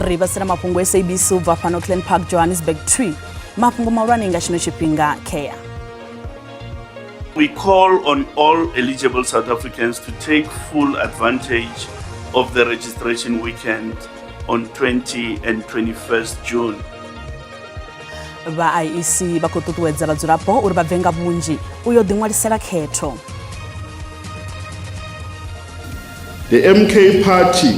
Ri vhasela mafhungo SABC u bva fhano Glen Park, Johannesburg 2. Mafhungo mahulwane nga tshino tshifhinga kea. We call on all eligible South Africans to take full advantage of the registration weekend on 20 and 21st June. Vha IEC vha khou ṱuṱuwedza vhadzulapo uri vha bve nga vhunzhi u yo ḓiṅwalisela khetho. The MK Party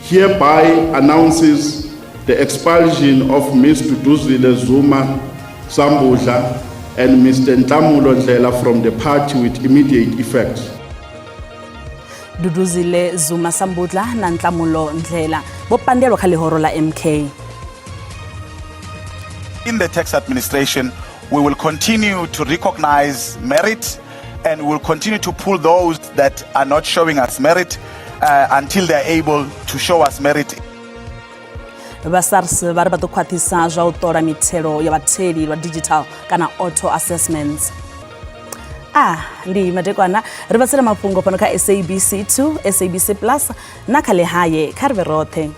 hereby announces the expulsion of Ms. Duduzile Zuma Sambudla and Mr. Nhlamulo Ndhlela from the party with immediate effect. Duduzile Zuma Sambudla na Nhlamulo Ndhlela vho pandelwa kha ḽihoro ḽa MK. In the tax administration, we will continue to recognize merit and we'll continue to pull those that are not showing us merit until they're able to show us merit. Vha SARS vha ri vha ḓo khwaṱhisa zwa u ṱola mithelo ya vhatheli lwa digital kana auto assessments. A ndi madekwana ri vhatsela mafhungo fhano kha SABC 2, SABC Plus na kha Lehae kha ri vhe roṱhe.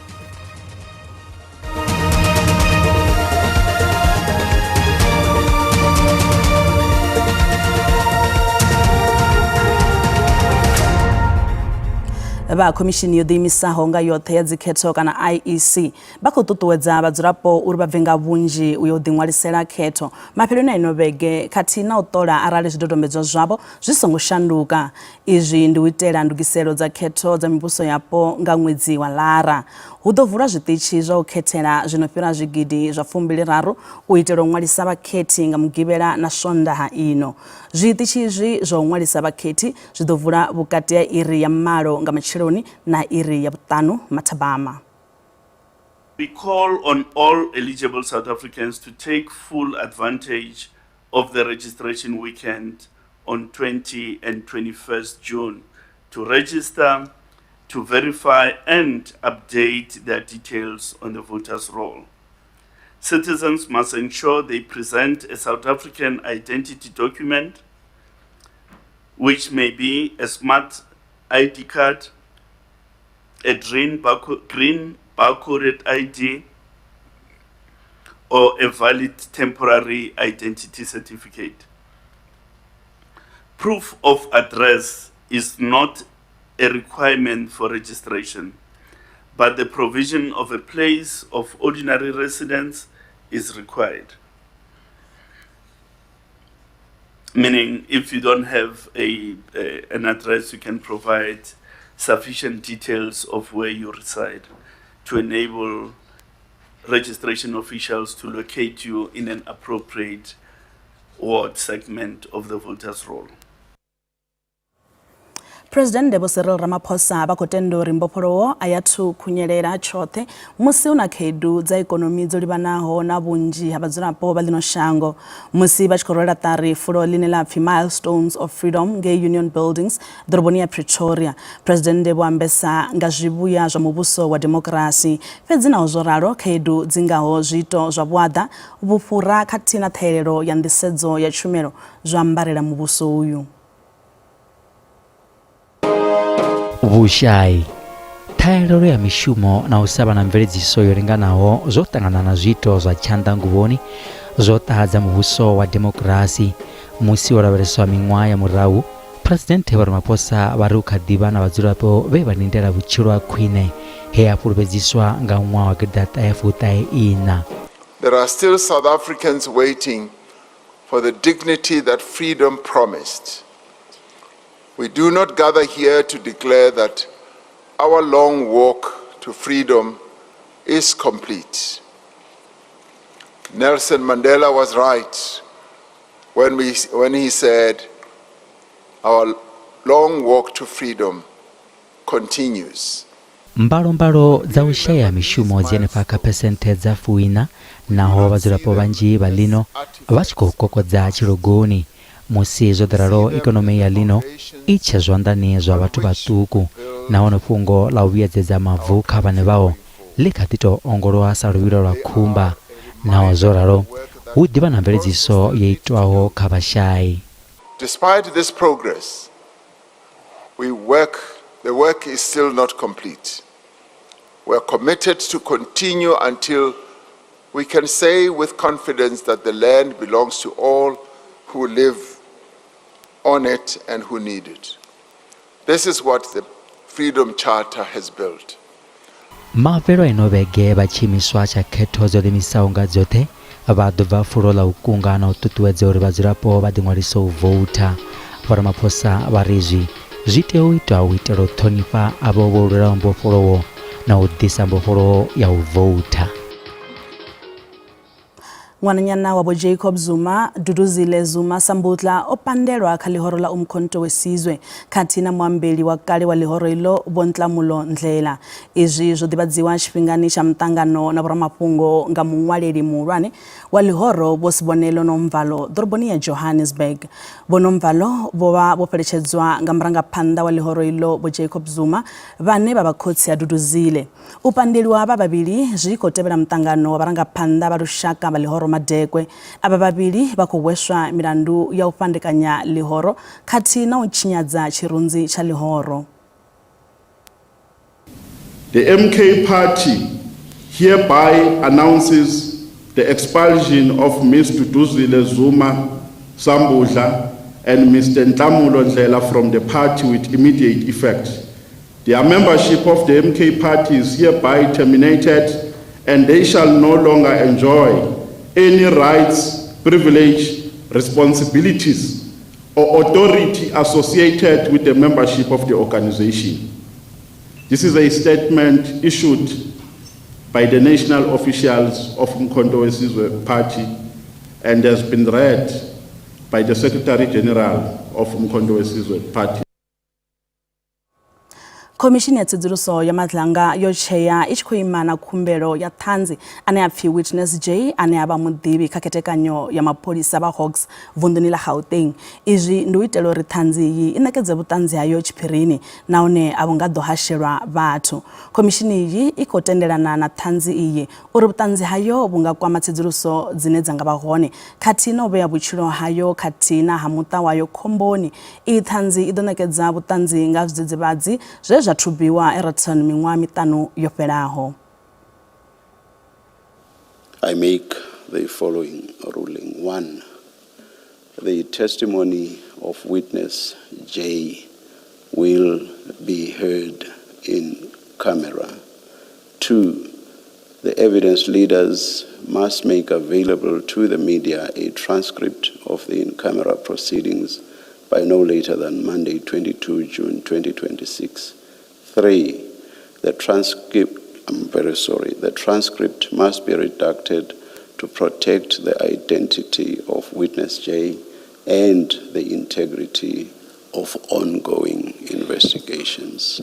Vha khomishini yo ḓiimisaho nga yoṱhe ya dzikhetho kana IEC vha khou ṱuṱuwedza vhadzulapo uri vha bve nga vhunzhi u yo ḓiṅwalisela khetho mafheloni a ino vhege khathihi na u ṱola arali zwidodombedzwa zwavho zwi songo shanduka. Izwi ndi u itela ndugiselo dza khetho dza mivhuso yapo nga ṅwedzi wa Lara. Hu ḓo vulwa zwiṱitshi zwa u khethela zwi no fhira zwigidi zwa 23 u itela u ṅwalisa vhakhethi nga Mugivhela na Swondaha ino. Zwiṱitshi izwi zwa u ṅwalisa vhakhethi zwi ḓo vula vhukati ha iri ya malo nga matsheloni na iri ya vhuṱanu mathabama. We call on all eligible South Africans to take full advantage of the registration weekend on 20 and 21st June to register, to verify and update their details on the voters' roll. Citizens must ensure they present a South African identity document, which may be a smart ID card, a green barcoded ID, or a valid temporary identity certificate. Proof of address is not a requirement for registration, but the provision of a place of ordinary residence is required. Meaning, if you don't have an address, you can provide sufficient details of where you reside to enable registration officials to locate you in an appropriate ward segment of the voters' roll. Presidennde Vho Cyril Ramaphosa vha khou tenda uri mbofholowo a ya thu khunyelela tshoṱhe musi hu na khaedu dza ikonomi dzo livhanaho na vhunzhi ha vhadzulapo vha ḽino shango. Musi vha tshi khou rwela ṱari fulo ḽine ḽa pfi Milestones of Freedom ngei Union Buildings ḓoroboni ya Pretoria, Presidennde vho ambesa nga zwivhuya zwa muvhuso wa demokirasi. Fhedzi naho zwo ralo, khaedu dzi ngaho zwiito zwa vhuaḓa, vhufhura khathihi na ṱhahelelo ya nḓisedzo ya tshumelo zwo ambarela muvhuso uyu. Vhushai, ṱhahelelo ya mishumo na u sa vha na mveledziso yo linganaho zwo ṱangana na zwiito zwa tshanḓanguvhoni zwo ṱahadza muvhuso wa demokirasi. Musi wo lavheleswa miṅwaha ya murahu, Phresidennde Vho Ramaphosa vha ri hu kha ḓi vha na vhadzulapo vhe vha lindela vhutshilo ha khwine he ha fhulufhedziswa nga ṅwaha wa gidiḓaṱahe fuṱahe iṋa. There are still South Africans waiting for the dignity that freedom promised. We do not gather here to declare that our long walk to freedom is complete. Nelson Mandela was right when he said, our long walk to freedom continues. Mbalombalo dza u shaya mishumo dzi henefha kha phesenthe dza fuiṋa, naho vhadzulapo vhanzhi vha ḽino vha tshi khou kokodza tshilogoni. Musi zwo ḓo ralo, ikonomi ya ḽino i tshe zwanḓani zwa vhathu vhaṱuku, nahone fhungo ḽa u vhuyedzedza mavu kha vhaṋe vhao ḽi kha ḓi tou ongolowa sa luvhilo lwa khumba. Naho zwo ralo, hu ḓi vha na mveledziso yo itwaho kha vhashai. Despite this progress, we work, the work is still not complete. We are committed to continue until we can say with confidence that the land belongs to all who live on it and who need it. This is what the Freedom Charter has built. Mafhelo a ino vhege vha tshiimiswa tsha khetho dzo ḓiimisaho nga dzoṱhe vha ḓo bva fulo ḽa u kunga na u ṱuṱuwedza uri vhadzulapo vha ḓiṅwalise u voutha. Vho Ramaphosa vha ri izwi zwi tea u itwa u itela u ṱhonifha avho vho lwelaho mbofholowo na u ḓisa mbofholowo ya u voutha. Ṅwananyana wa Vho Jacob Zuma, Duduzile Zuma Sambudla o pandelwa kha ḽihoro ḽa Umkhonto we Sizwe khathihi na muambeli wa kale wa ḽihoro iḽo Vho Nhlamulo Ndhlela. Izwi zwo ḓivhadziwa tshifhingani tsha muṱangano na vhoramafhungo nga muṅwaleli muhulwane wa ḽihoro Vho Sibonelo Nomvalo ḓoroboni ya Johannesburg. Vho Nomvalo vho vha vho fheletshedzwa nga murangaphanḓa wa ḽihoro iḽo Vho Jacob Zuma vhane vha vha khotsi a Duduzile. U pandeliwa havha vhavhili zwi khou tevhela muṱangano wa vharangaphanḓa vha lushaka vha ḽihoro Madekwe. Avha vhavhili vha khou hweswa milandu ya u fhandekanya ḽihoro khathihi na u tshinyadza tshirunzi tsha ḽihoro. The MK Party hereby announces the expulsion of Ms Duduzile Zuma Sambudla and Mr Nhlamulo Ndhlela from the party with immediate effect. Their membership of the MK Party is hereby terminated and they shall no longer enjoy any rights, privilege, responsibilities or authority associated with the membership of the organization. This is a statement issued by the national officials of Umkhonto we Sizwe Party and has been read by the Secretary General of Umkhonto we Sizwe Party. Khomishini ya tsedzuluso ya Madlanga yo tshea i tshi khou ima na khumbelo ya ṱhanzi ane a pfi Witness J ane a vha muḓivhi kha khethekanyo ya mapholisa vha Hawks vunḓuni ḽa Gauteng. Izwi ndi u itela uri ṱhanzi iyi i ṋekedze vhuṱanzi hayo tshiphirini nahone a vhu nga ḓo hashelwa vhathu. Khomishini iyi i khou tendelana na ṱhanzi iyi uri vhuṱanzi hayo vhu nga kwama tsedzuluso dzine dza nga vha hone khathihi na u vhea vhutshilo hayo khathihi na ha muṱa wayo khomboni. Iyi ṱhanzi i ḓo ṋekedza vhuṱanzi nga ha zwidzidzivhadzi zwe zwa thubiwa Eraton miṅwaha miṱanu yo fhelaho. I make the following ruling. One, the testimony of witness J will be heard in camera. Two, the evidence leaders must make available to the media a transcript of the in-camera proceedings by no later than Monday, 22 June 2026. Three, the transcript, I'm very sorry, the transcript must be redacted to protect the identity of witness J and the integrity of ongoing investigations.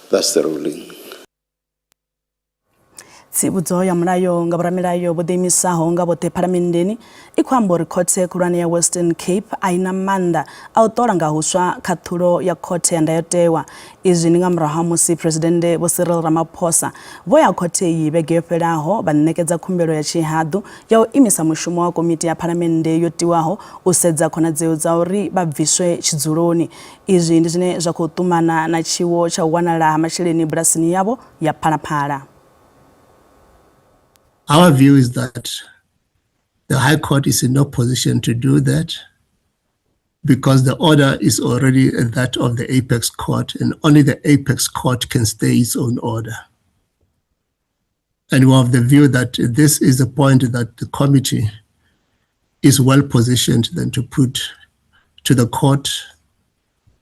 That's the ruling. Tsivhudzo ya mulayo nga vhoramilayo vho ḓiimisaho nga vhoṱhe phalamenndeni i khou amba uri khothe khulwane ya Western Cape a i na maanḓa a u ṱola nga huswa khaṱhulo ya khothe ya ndayotewa. Izwi ndi nga murahu ha musi Phresidennde Vho Cyril Ramaphosa vho ya khothe iyi vhege yo fhelaho vha ṋekedza khumbelo ya tshihaḓu ya u imisa mushumo wa komiti ya phalamennde yo tiwaho u sedza khonadzeo dza uri vha bviswe tshidzuloni. Izwi ndi zwine zwa khou ṱumana na tshiwo tsha u wanala ha masheleni bulasini yavho ya Phalaphala. Our view is that the High Court is in no position to do that because the order is already that of the Apex Court, and only the Apex Court can stay its own order. And we have the view that this is a point that the committee is well positioned then to put to the court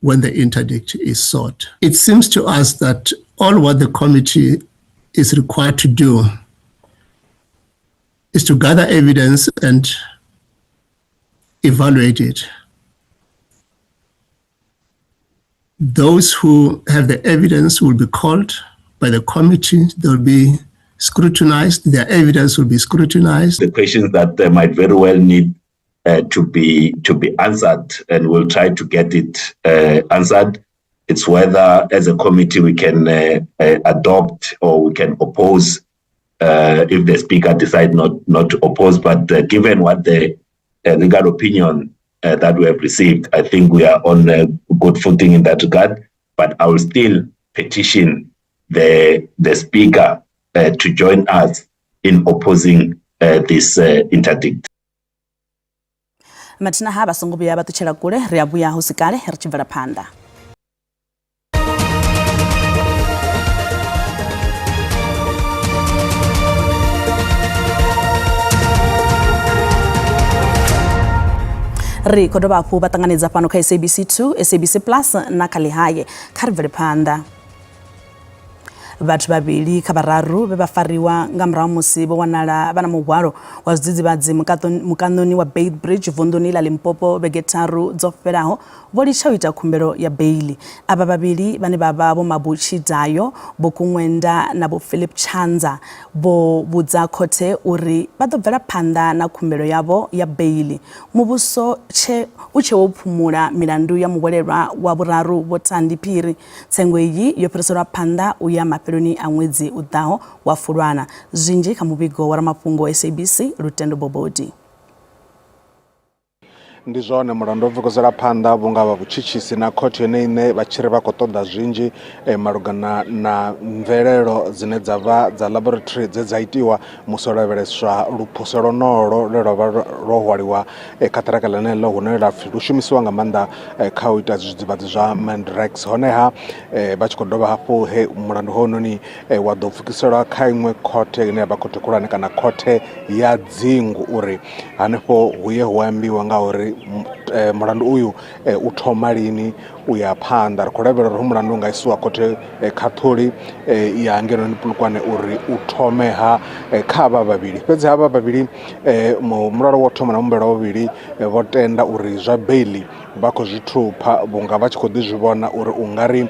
when the interdict is sought. It seems to us that all what the committee is required to do is to gather evidence and evaluate it. Those who have the evidence will be called by the committee. They'll be scrutinized. Their evidence will be scrutinized. The questions that might very well need to be answered, and we'll try to get it answered. It's whether as a committee we can adopt or we can oppose if the speaker decides not to oppose. But given what the legal opinion that we have received, I think we are on a good footing in that regard. But I will still petition the the speaker uh, to join us in opposing uh, this uh, interdict. Mathina ha vha songo vhuya vha ṱutshela kule ri a vhuya hu si kale ri tshi bvela phanḓa. Ri khou dovha hafhu vha ṱanganedza fhano kha SABC 2, SABC Plus na kha Ḽihaye. Kha ri bvele phanḓa. Vhathu vhavhili kha vhararu vhe vha fariwa nga murahu musi vho wanala vha na muhwalo wa zwidzidzivhadzi mukaṋoni wa Beitbridge vunḓuni ḽa Limpopo vhege tharu dzo fhelaho vho litsha u ita khumbelo ya beiḽi. Avha vhavhili vhane vha vha Vho Mabu Tshidayo, Vho Kungwenda na Vho Philip Tshanza vho vhudza khothe uri vha ḓo bvela phanḓa na khumbelo yavho ya beiḽi. Muvhuso tshe u tshe wo phumula milandu ya muhwelelwa wa vhuraru Vho Thandi Phiri. Tsengo iyi yo fhiriselwa phanḓa u ya mafheloni a ṅwedzi u ḓaho wa Fulwana. Zwinzhi kha muvhigo wa ramafhungo wa SABC Lutendo Bobodi. Ndi zwone mulandu wo pfukisela phanḓa vhunga vha vhutshitshisi na khothe yone iṋe vha tshi ri vha khou ṱoḓa zwinzhi eh, malugana na mvelelo dzine dza vha dza laboratory dze dza itiwa musi ho lavheleswa luphuso lwonolwo lwe lwa vha lwo hwaliwa eh, kha ṱiraka ḽeneḽo hune lwa pfhi lu shumisiwa nga maanḓa eh, kha u ita zwidzidzivhadzi zwa Mandrax. Honeha eh, vha tshi khou dovha hafhu he mulandu hounoni wa ḓo pfukiselwa kha iṅwe khothe ine ya vha khothe khulwane kana khothe ya dzingu uri hanefho hu ye hu ambiwa nga uri mulandu uyu u thoma lini u ya phanḓa. Ri khou lavhelela uri mulandu u nga isiwa khothe khaṱhuli ya ngeinoni Polokwane uri u thome ha kha havha vhavhili. Fhedzi havha vhavhili mulalo wa u thoma na muhumbelwa wa vhuvhili vho tenda uri zwa beiḽi vha khou zwi thupha vhunga vha tshi khou ḓi zwi vhona uri u nga ri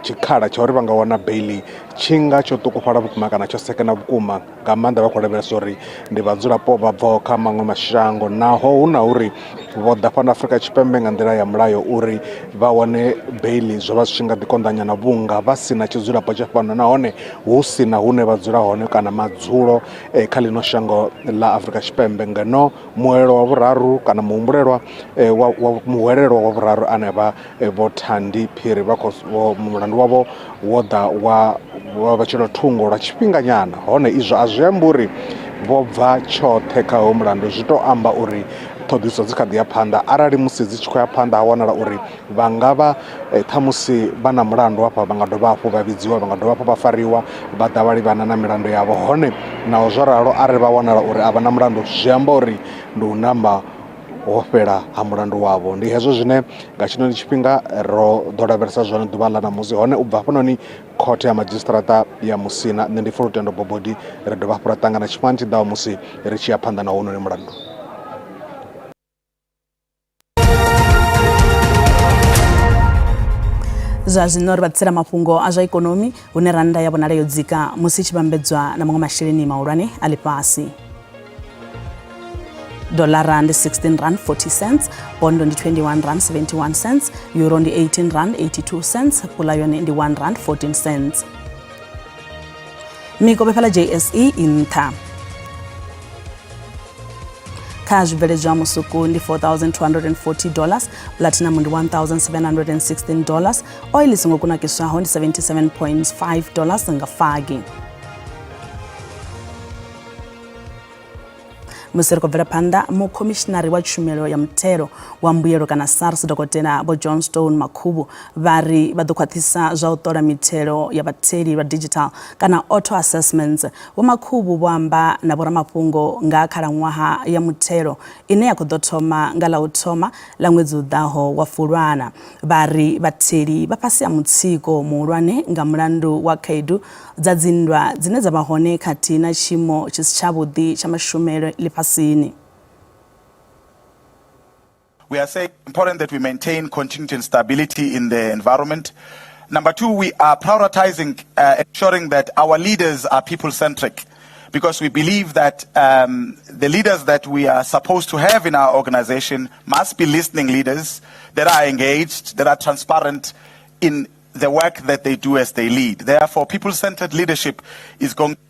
tshikhala tsha uri vha nga wana beiḽi tshi nga tsho ṱukufhala vhukuma kana tsho sekena vhukuma nga maanḓa vha khou lavhelesa uri ndi vhadzulapo vha bvaho kha maṅwe mashango naho hu na uri vho ḓa fhano Afrika Tshipembe nga nḓila ya mulayo uri vha wane beiḽi zwo vha zwi tshi nga ḓi konḓa nyana vhunga vha si na tshidzulapo tsha fhano nahone hu si na hune vha dzula hone kana madzulo kha ḽino shango ḽa Afrika Tshipembe ngeno muhwelelwa wa vhuraru kana muhumbulelwa wa muhwelelwa wa vhuraru ane vha Vho Thandi Phiri vha khou mulandu wavho wo ḓa wa wa vhetshelwa thungo lwa tshifhinganyana hone izwo a zwi ambi uri vho bva tshoṱhe kha hoyo mulandu zwi to amba uri ṱhoḓisiso dzi kha ḓi ya phanḓa arali musi dzi tshi khou ya phanḓa ha wanala uri vha nga vha ṱhamusi vha na mulandu hafha vha nga dovha hafhu vha vhidziwa vha nga dovha hafhu vha fariwa vha ḓa vha livhana na milandu yavho hone naho zwo ralo arali vha wanala uri a vha na mulandu zwi amba uri ndi u namba ho fhela ha mulandu wavho. Ndi hezwo zwine nga tshinoni tshifhinga ro ḓo lavhelesa zwone ḓuvha ḽa ṋamusi hone u bva hafhanoni khothe ya madzhisiṱiraṱa ya Musina nṋe ndi Fulutendo Bobodi ri dovha hafhu ra ṱangana tshifhingani tshi ḓaho musi ri tshi ya phanḓa na hounoni mulandu. Zwa zwino ri vha ḓisela mafhungo a zwa ikonomi hune rannda ya vhonala yo dzika musi i tshi vhambedzwa na maṅwe masheleni mahulwane a ḽifhasi. Dollara ndi 16 rand 40 cents, bondo ndi 21 rand 71 cents, euro ndi 18 rand 82 cents, pula yone ndi 1 rand 14 cents. Mikovhe fhala JSE i nṱha. Kha zwibveledzwa musuku ndi 4240 dollars, platinum ndi 1716 dollars, oil i songo kunakiswaho ndi 77.5 dollars nga fagi. Musi ri khou bvela phanḓa, mukhomishinari wa tshumelo ya muthelo wa mbuyelo kana SARS Dokotela Vho Johnstone Makhubu vha ri vha ḓo khwaṱhisa zwa u ṱola mithelo ya vhatheli lwa digital kana auto assessments. Vho Makhubu vho amba na vhoramafhungo nga khalaṅwaha ya muthelo ine ya khou ḓo thoma nga ḽa u thoma ḽa ṅwedzi u ḓaho wa Fulwana. Vha ri vhatheli vha fhasi ha mutsiko muhulwane nga mulandu wa khaedu dza dzinndwa dzine dza vha hone khathihi na tshiimo tshi si tshavhuḓi tsha mashumele ḽifhasini. We are saying important that we maintain continuity and stability in the environment. Number two, we are prioritizing uh, ensuring that our leaders are people-centric because we believe that um, the leaders that we are supposed to have in our organization must be listening leaders that are engaged, that are transparent in the work that they do as they lead. Therefore, people-centered leadership is going to be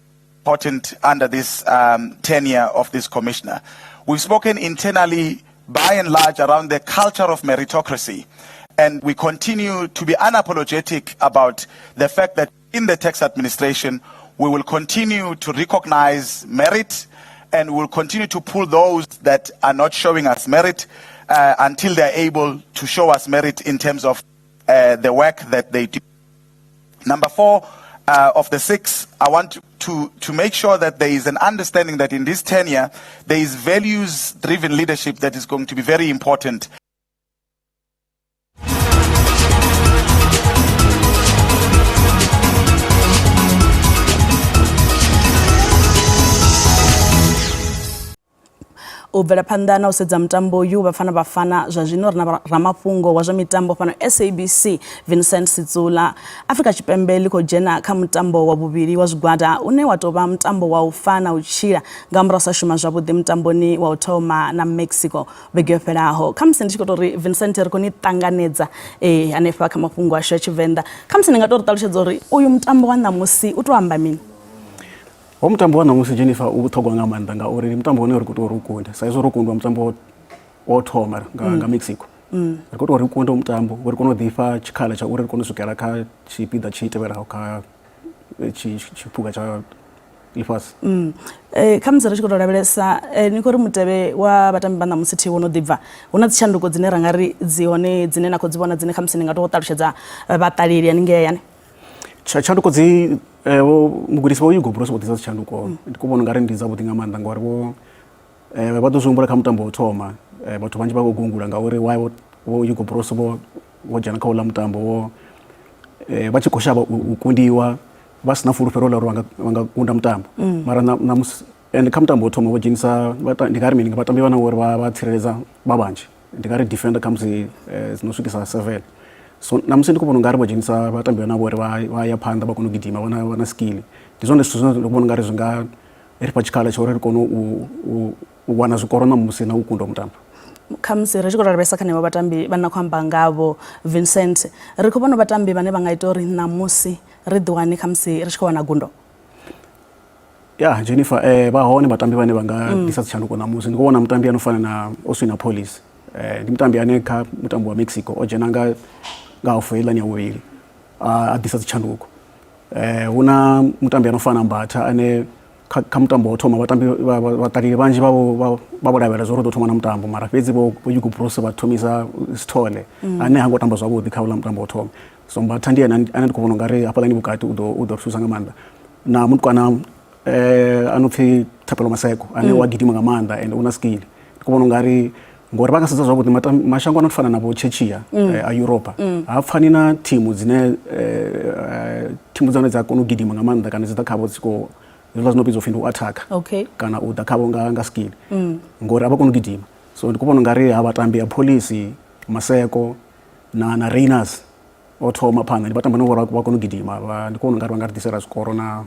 important under this um, tenure of this commissioner. We've spoken internally by and large around the culture of meritocracy. And we continue to be unapologetic about the fact that in the tax administration, we will continue to recognize merit and we will continue to pull those that are not showing us merit until they are able to show us merit in terms of the work that they do. Number 4 of the 6, I want to make sure that there is an understanding that in this tenure, there is values-driven leadership that is going to be very important. U bvela phanḓa na u sedza mutambo uyu Bafana Bafana zwa zwino ri na ramafhungo wa zwa mitambo fhano SABC Vincent Sitsula. Afrika Tshipembe ḽi khou dzhena kha mutambo wa vhuvhili wa zwigwada une wa tou vha mutambo wa u fa na u tshila nga murahu sa shuma zwavhuḓi mutamboni wa u thoma na Mexico vhege yo fhelaho. Khamusi ndi tshi khou tou ri Vincent ri khou ni ṱanganedza hanefha kha mafhungo ashu a Tshivenḓa. Khamusi ni nga tou ri ṱalutshedza uri uyu mutambo wa ṋamusi u tou amba mini? Ho mutambo wa ṋamusi Jennifer u vhuṱhogwa nga maanḓa ngauri ndi mutambo une ri khou tea uri u kunde sa izwo ro kundwa mutambo wo thoma nga Mexico. Ri khou tea uri kunde mutambo uri kone u ḓifha tshikhala tsha uri ri kone u swikela kha tshipiḓa tshi tevhelaho kha tshiphuga tsha ḽifhasi. Khamusi ri tshi khou tou lavhelesa ni khou ri mutevhe wa vhatambi vha ṋamusi thi wo no ḓi bva, hu na dzitshanduko dzine ra nga ri dzi hone dzine na khou dzi vhona dzine khamusi ni nga tou ṱalutshedza vhaṱaleli haningei hayani? Tshanduko dzi mugudisi vho Hugo Broos vho ḓisa dzitshanduko ndi khou vhona ungari ndi dzavhuḓi nga maanḓa ngori vho vha ḓo zwi humbula kha mutambo wa u thoma vhathu vhanzhi vha khou gungula ngauri why vho Hugo Broos vho vho dzhena kha uḽa mutambo vho vha tshi khou shavha u kundiwa vha si na fulufhelo ḽa uri vha nga kunda mutambo mara ṋamusi ende kha mutambo wa u thoma vho dzhenisa ndi nga ri mini vhatambi vhane uri vha tsireledza vha vhanzhi. Ndi nga ri defender khamusi dzi no swikisa 7 so ṋamusi ndi khou vhona ungari vho dzhenisa vhatambi vhane vha uri vha ya phanḓa vha kona u gidima vha na skill ndi zwone zwithu zwine ndi vhona ungari zwi nga ri fha tshikhala tsha uri ri kone u wana zwikoro ṋamusi na u kunda mutambo. Khamusi ri tshi khou lavhelesa kha henevho vhatambi vhane na khou amba ngavho Vincent, ri khou vhona vhatambi vhane vha nga ita uri ṋamusi ri ḓiwane khamusi ri tshi khou wana gundo. Ya Jennifer vha hone vhatambi vhane vha nga ḓisa tshanduko ṋamusi ndi khou vhona mutambi ano fana na Oswin Appollis ndi mutambi ane kha mutambo wa Mexico o dzhena nga hafu heiḽani ya vhuvhili a ḓisa dzitshanduko. Hu na mutambi ano fana na Mbatha ane kha mutambo wa u thoma vhatambi vhaṱaleli vhanzhi vha vho lavhelela zwa uri u ḓo thoma na mutambo mara fhedzi vho Hugo Broos vha thomisa Sithole ane ha ngo tamba zwavhuḓi kha uḽa mutambo wa u thoma. So Mbatha ndi ene ane ndi khou vhona ungari hafhaḽani vhukati u ḓo ri thusa nga maanḓa. Na mutukana a no pfhi Thapelo Maseko ane wa gidima nga maanḓa ende u na skill ndi khou vhona ungari ngori vha nga sedza zwavhuḓi mashango ano fana na vho Czechia a Europa ha pfani na thimu dzine thimu dzane dza kona u gidima nga maanḓa kana dzi ḓa khavho dzi khou hezwiḽa zwi no vhidzwa upfhi ndi u attacker kana u ḓa khavho nga skill ngori a vha koni u gidima so ndi khou vhona ungari ha vhatambi Appollis Maseko na Rayners o thoma phanḓa ndi vhatambi vhane vha kona u gidima ndi khou vhona ungari vha nga ri ḓisela zwikoro na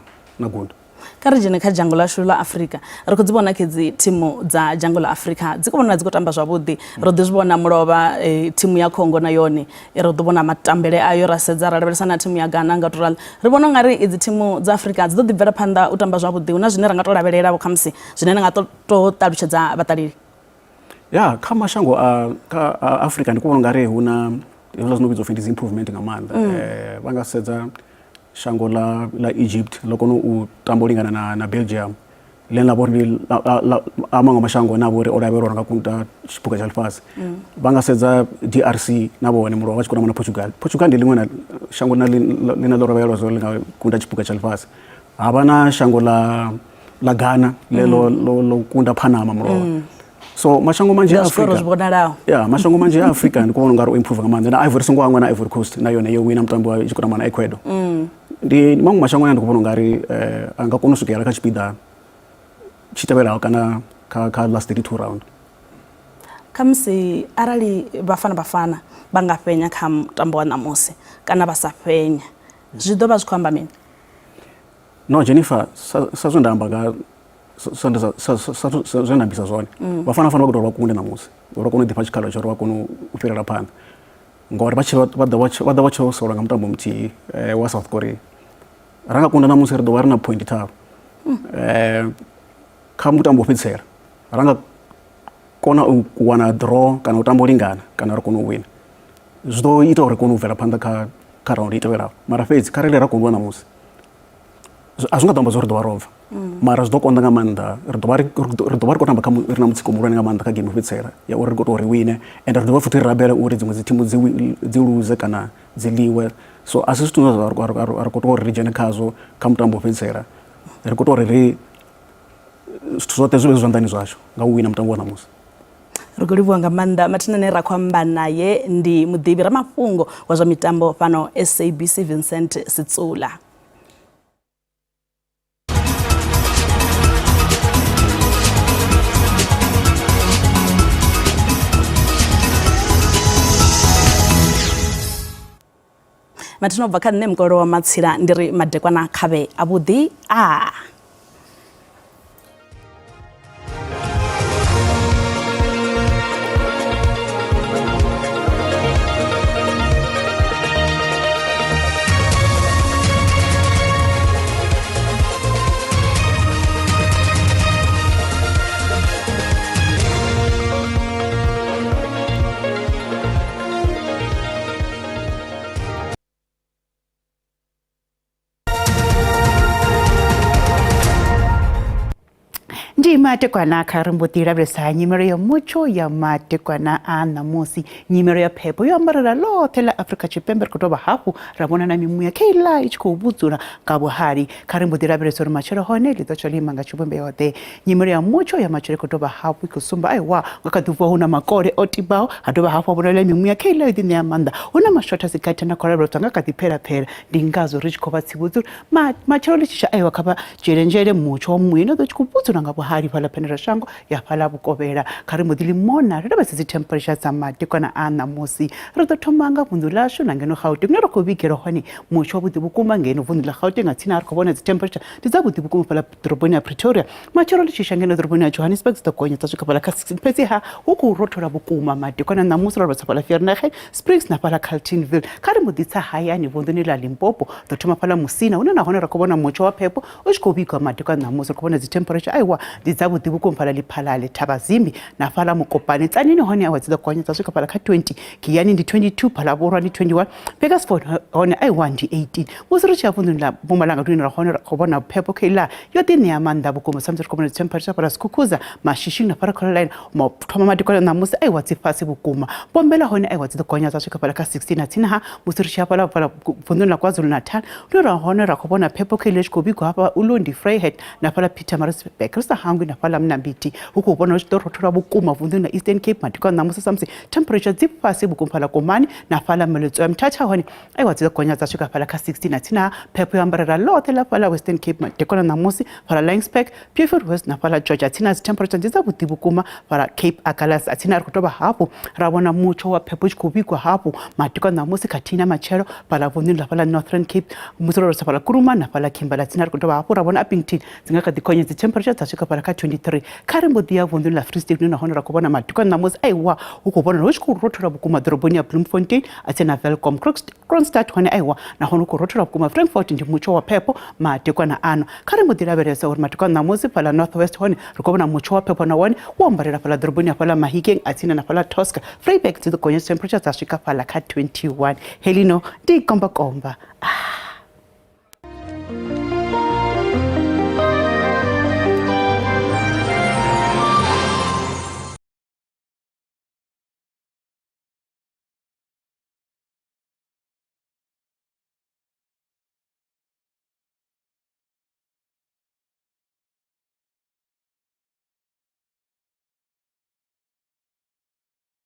gundo. Kha ri dzhene kha dzhango ḽashu ḽa Afrika. Ri khou dzi vhona khedzi thimu dza dzhango ḽa Afrika dzi khou vhonala dzi khou tamba zwavhuḓi. Ro ḓi zwi vhona mulovha thimu ya Congo na yone ro ḓi vhona matambele ayo ra sedza ra lavhelesa na thimu ya Ghana nga u tou ralo. Ri vhona ungari idzi thimu dza Afrika dzi ḓo ḓi bvela phanḓa u tamba zwavhuḓi. Hu na zwine ra nga tou lavhelela vho khamusi zwine na nga tou ṱalutshedza vhaṱaleli? Ya kha mashango a kha Afrika ndi khou vhona ungari hu na hezwiḽa zwi no vhidzwa upfhi ndi dzi improvement nga maanḓa. Vha nga sedza shango ḽa Egypt ḽo kona u tamba u lingana na Belgium ḽine ḽa vha uri ndi a maṅwe mashango ane a vha uri o lavhelelwa uri a nga kunda tshiphuga tsha ḽifhasi. Vha nga sedza DRC na vhone mulovha vha tshi khou tamba na Portugal. Portugal ndi ḽiṅwe shango ḽine ḽo lavhelelwa zwa uri ḽi nga kunda tshiphuga tsha ḽifhasi. Ha vha na shango ḽa Ghana ḽe ḽo kunda Panama mulovha. So mashango manzhi a Afrika zwi vhonalaho ya mashango manzhi a Afrika ndi khou vhona ungari o improve nga maanḓa na Ivory songo hangwa na Ivory Coast na yone yo wina mutambo wayo i tshi khou tamba na Ecuador. Ndi maṅwe mashango ane ndi khou vhona ungari a nga kona u swikelela kha tshipiḓa tshi tevhelaho kana kha last 32 round. Khamusi arali Bafana Bafana vha nga fhenya kha mutambo wa ṋamusi kana vha sa fhenya zwi ḓo vha zwi khou amba mini? No Jennifer sa zwe nda amba nga zwe nda ambisa zwone Bafana Bafana vha khou tou vha kunde ṋamusi uri vha kone u ḓifha tshikhala tsha uri vha kone u fhirela phanḓa ngori vha tshi vha ḓo vha tsho solwa nga mutambo muthihi wa South Korea ra nga kunda ṋamusi ri ḓo vha ri na point tharu kha mutambo wo fhedzisela ra nga kona u wana draw kana u tamba u lingana kana ri kone u wina. Zwi ḓo ita uri kone u bvela phanḓa kha kha round i tevhelaho. Mara fhedzi kharali ra kundwa ṋamusi a zwi nga ḓo amba zwa uri ri ḓo vha ro bva. Mara zwi ḓo konḓa nga maanḓa ri ḓo vha ri ri ḓo vha ri khou tamba kha ri na mutsiko muhulwane nga maanḓa kha game yo fhedzisela ya uri ri khou tou ri wine ende ri dovha futhi ri rabele uri dziṅwe dzi thimu dzi dzi luze kana dzi ḽiwe. So a si zwithu zwine zwa ri khou tou uri ri dzhene khazwo kha mutambo wo fhedzisela ri khou tou ri ri zwithu zwoṱhe zwi vhe zwi zwanḓani zwashu nga u wina mutambo wa ṋamusi. Ri khou livhuwa nga maanḓa mathina ane ra khou amba naye ndi muḓivhi ramafhungo wa zwa mitambo fhano SABC Vincent Sitsula. Mathina ubva kha nṋe mukolo wa matsila ndi ri madekwana khavhe avhuḓi a Ndi madekwana kha ri mbo ḓi lavhelesa nyimelo ya mutsho ya madekwana a ṋamusi. Nyimelo ya phepho yo ambarela ḽoṱhe ḽa Afrika Tshipembe ri khou dovha hafhu ra vhona na mimuya kheiḽa i tshi khou vhudzula nga vhuhali. Kha ri mbo ḓi lavhelesa uri matshelo hone ḽi ḓo tsha ḽo ima nga tshivhumbeo ḓe. Nyimelo ya mutsho ya matshelo i khou dovha hafhu i khou sumba aiwa nga kha ḓi vuwa hu na makole o tibaho ha dovha hafhu ha vhonala mimuya kheiḽa yo ḓi ṋea maanḓa. Hu na mashotha a si gathi ane a khou lavheleswa nga kha ḓi phelapela. Ndi ngazwo ri tshi khou vha tsivhudza uri matshelo ḽi tshi tsha aiwa kha vha dzhiele nzhele mutsho wa muya une u ḓo tshi khou vhudzula nga vhuhali fhaḽa phendelashango ya fhaḽa vhukovhela. Kha ri mbo ḓi ḽi mona ri lavhelese dzi temperature dza madekwana a ṋamusi. Ri ḓo thoma nga vunḓu ḽashu na ngeno Gauteng hune ra khou vhigelwa hone mutsho wavhuḓi vhukuma ngeno vunḓu ḽa Gauteng nga tsini ha ri khou vhona dzi temperature ndi dzavhuḓi vhukuma fhaḽa ḓoroboni ya Pretoria. Matshelo ḽi tshi tsha ngeno ḓoroboni ya Johannesburg dzi ḓo gonya dza swika fhaḽa kha 16 fhedziha hu khou rothola vhukuma madekwana ṋamusi ro lavhelesa fhaḽa Vereeniging Springs na fhaḽa Carltonville. Kha ri mbo ḓi tsa hayani vunḓuni ḽa Limpopo ḓo thoma fhaḽa Musina hune nahone ra khou vhona mutsho wa phepho u tshi khou vhigwa madekwana ṋamusi ri khou vhona dzi temperature aiwa ndi dzavhuḓi vhukuma fhaḽa Lephalale, Thabazimbi na fhaḽa Mokopane. Tzaneen hone aiwa dzi ḓo gonya dza swika fhaḽa kha 20 Giyani ndi 22 Phalaborwa ndi 21 Bakersford hone aiwa ndi 18 musi ri tshi ya vunḓuni ḽa Mpumalanga ndi hune ra hone ra khou vhona phepho kheiḽa yo ḓi ṋea maanḓa vhukuma samusi ri khou vhona dzi temperature fhaḽa Skukuza Mashishing na fhaḽa Caroline thoma madekwana ṋamusi aiwa dzi fhasi vhukuma Mbombela hone aiwa dzi ḓo gonya dza swika fhaḽa kha 16 na tsini ha musi ri tshi ya fhaḽa fhaḽa vunḓuni ḽa KwaZulu-Natal hune ra hone ra khou vhona phepho kheiḽa i tshi khou vhigwa hafha Ulundi Vryheid na fhaḽa Pietermaritzburg ri sa hangwi na fhaḽa Mnambithi hu khou vhona hu tshi ḓo rothola vhukuma vunḓuni ḽa Eastern Cape madekwana ṋamusi samusi temperature dzi fhasi vhukuma fhaḽa Komani na fhaḽa Meledzo ya Mthatha hone aiwa dzi ḓo gonya dza swika fhaḽa kha 16 na tsini ha phepho yo ambarela ḽoṱhe ḽa fhaḽa Western Cape madekwana ṋamusi fhaḽa Laingsburg Beaufort West na fhaḽa George atsina dzi temperature ndi dzavhuḓi vhukuma fhaḽa Cape Agulhas atsina ri khou dovha hafhu ra vhona mutsho wa phepho u tshi khou vhigwa hafhu madekwana ṋamusi khathihi na matshelo fhaḽa vunḓuni ḽa fhaḽa Northern Cape musi ro lavhelesa fhaḽa Kuruman na fhaḽa Kimberley atsina ri khou dovha hafhu ra vhona Upington dzi nga kha ḓi gonya dzi temperature dza swika fhaḽa kha 23 kha ri mbo ḓi ya vunḓuni ḽa Free State hune nahone ra khou vhona madekwana ṋamusi aiwa hu khou vhonala hu tshi khou rothola vhukuma ḓoroboni ya Bloemfontein atsina Welkom Kroonstad hone aiwa nahone hu khou rothola vhukuma Frankfort ndi mutsho wa phepho madekwana ano kha ri mbo ḓi lavhelesa uri madekwana ṋamusi fhaḽa North West hone ri khou vhona mutsho wa phepho na wone wo ambarela fhaḽa ḓoroboni ya fhaḽa Mahikeng atsina na fhaḽa Tosca Vryburg dzi ḓo gonya temperature dza swika fhaḽa kha 21 helino ndi kombakomba ah.